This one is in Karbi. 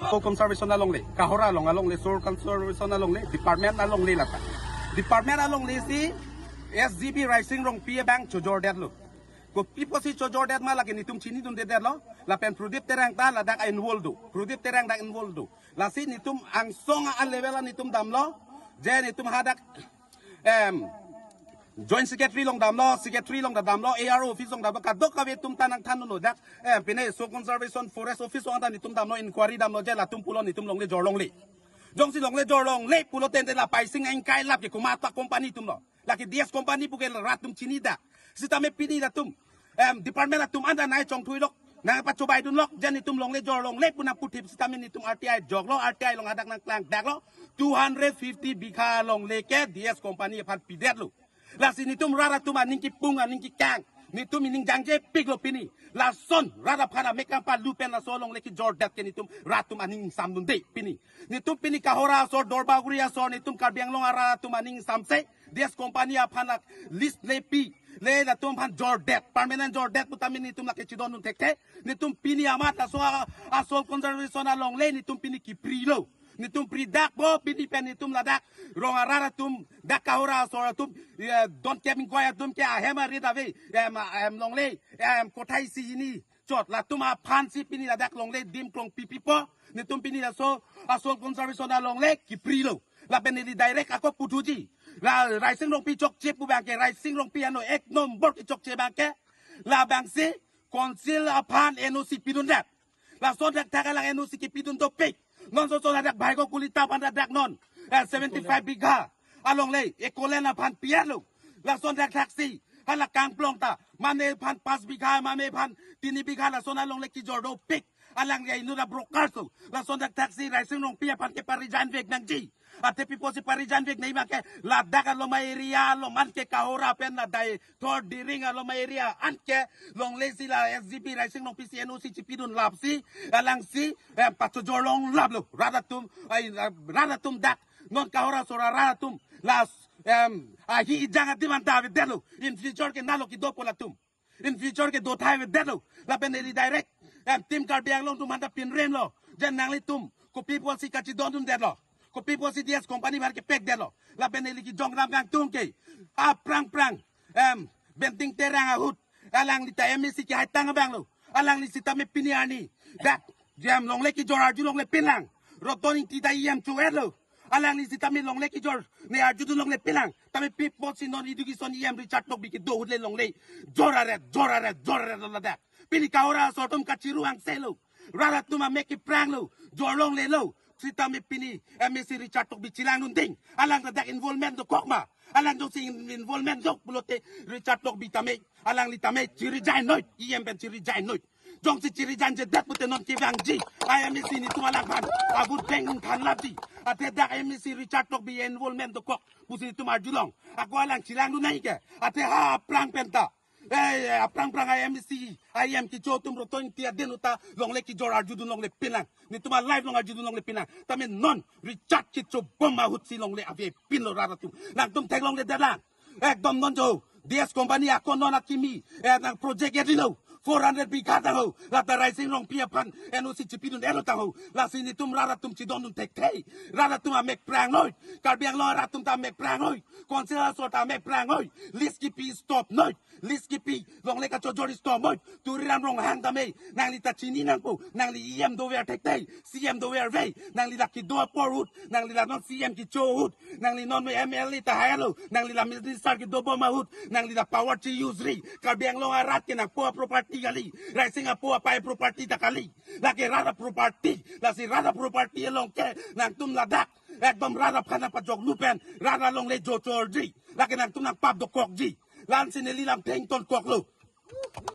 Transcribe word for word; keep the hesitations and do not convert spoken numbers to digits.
Soil Conservation alongle, Kohora along alongle, Soil Conservation alongle, department alongle lata. Department alongle si S G B Raising Rongpi abang chojordetlo. Kopi apotsi chojordet ma lake netum chinidundedetlo. Lapen Pradip Terang ta ladak involve do. Pradip Terang dak involve do. Lasi netum angsong a-level a netum damlo. Je netum hadak em Joint Secretary along damlo, Secretary along ta damlo, A R O office along damlo, kadokave atum ta nangthan-unlo dak. Em, pine Soil Conservation Forest Office along ta netum damlo, inquiry damlo, je latum pulo netum longle jorlongle. Jongsi longle jorlongle pulo tangte la Paising Engkai lap ke komat a-company atumlo. Lake D S company pu ke rat atum chini dak. Sitame pini latum em, department atum anta nangchongthuilok, nangpachobaidunlok, je netum longle jorlongle pu nangputhip sitame netum R T I joklo, R T I along hadak nangklangdaklo, two hundred fifty bigha longle ke D S company aphan pidetlo. Lasi netum rat atum aning kipung aning kikang, netum ining jangjepiklo pini. Lason rat aphan amek kangpalu pen laso longle kejordet ke netum rat atum aning ingsamdunde pini. Netum pini Kohora asor, Duarbagori asor, netum Karbi Anglong arat atum aning ingsamse, D S company aphan lak list le pi, le latum aphan jordet, permanent jordet putame netum lake chidondun thekthe. Netum pini amat laso a, a Soil Conservation alongle netum pini kiprilo. Netum pridakpo pini pen netum ladak rong arat atum, dak Kohora asor atum, eh, don kep ingkoi atum ke ahem arit ave, em, em longle, em kothai si hini chot, latum aphansi pini ladak longle dim krong pipipo. Netum pini laso a Soil Conservation alongle kiprilo. Lapen neli direct ako puthuji. La Raising Rongpi chokche pu abang ke, Raising Rongpi ano ek nombor kechokche abang ke, labangsi Council aphan N O C pidundet. Lason thakthak alang N O C kipidun dopik. Non soson hadak Bhaikokuli ta aphan hadak non, eh, seventy-five bigha alongle Echolens aphan piarlo. Lason thakthaksi hala Kangplong ta mane aphan pas bigha, mane aphan tini bigha, lason alongle kejor dopik. Alangli inut a-brokers lo. Lason thakthaksi Raising Rongpi aphan ke pa-resign vek nangji. Ante pi apotsi pa-resign vek nangji abang ke, ladak aloma area along an ke Kohora pen la dai thor Diring aloma area an ke longle si la S G B Raising Rongpi si N O C chipidun lapsi, alangsi, em, pachojorlong laplo. Rat atum, ai, rat atum dak non Kohora asor arat atum la, em, ahi ejang adim anta avedetlo. In future ke nalo kedopo latum. In future ke dothai avedetlo. Lapen neli direct, em, Team Karbi Anglong atum aphanta pinremlo. Je nanglitum kopi apotsi kachidondundetlo, kopi apotsi D S company aphan kepekdetlo. Lapen neli kejongdam kangtung ke, aphrang phrang, em, Benting Terang ahut, alangli ta M A C kehaitang abanglo. Alangli sitame pini arni dak, je em longle kejor arjulongle pinlang. Roton Ingti ta E M cho-etlo. Alangli sitame longle kejor ne arjudunlongle pinlang. Tame pi apotsi non education E M Richard Tokbi kedo ahut le longle jor aret, jor aret, jor aret lo ladak. Pini Kohora asor atum kachiru angselo. Rat atum amek kepranglo, jorlonglelo. Sitame pini M A C Richard Tokbi chelangdun ding. Alang ladak involvement dokok ma? Alang jongsi in-, involvement dok pulote Richard Tokbi tame, alangli tame chi-resign noi, E M pen chi-resign noi. Jongsi chi-resign jedet pute non kevangji a-M A C netum alangphan a-vote bank ingthan lapji. Ante dak M A C Richard Tokbi involvement dokok pusi netum arjulong. Ako alang chelangdun nangji ke. Ante ha aphrang penta, eh, aphrang phrang a-M A C, E M kecho atum Roton Ingti adin ahut ta longle kejor arjudunlongle pinlang. Netum a-life along arjudunlongle pinlang. Tame non Richard kechobom ahutsi longle avepinlo rat atum. Nangtum theklongledetlang. Ekdom non jo D S company ako non akimi, eh, nang project edi lo, four hundred bigha tang ho. Lata Raising Rongpi aphan N O C chipidun-etlo tang ho. Lasi netum rat atum chidondun thekthe. Rat atum amek prang noi. Karbi Anglong rat atum ta amek prang noi. Council asor ta amek prang noi. Lease kipi stop noi. Lease kipi, longle kachojor stop noi. Tuliram Ronghang tame, nangli ta chini nangpo, nangli E M dover thekthe, C M dover ave, nangli la kedo apor ahut, nangli la non C M kecho ahut, nangli non M L A ta hailo, nangli la minister kedobom ahut, nangli la power chi-use ri, Karbi Anglong arat ke nangpo a-property kali, Raising apo apai property ta kali, lake rat a-property, lasi rat a-property along ke, nangtum ladak, ekdom rat aphan nangpajoklu pen, rat alongle jochorji, lake nangtum nangpap dokokji, la-ansi neli lam thengtonkoklo.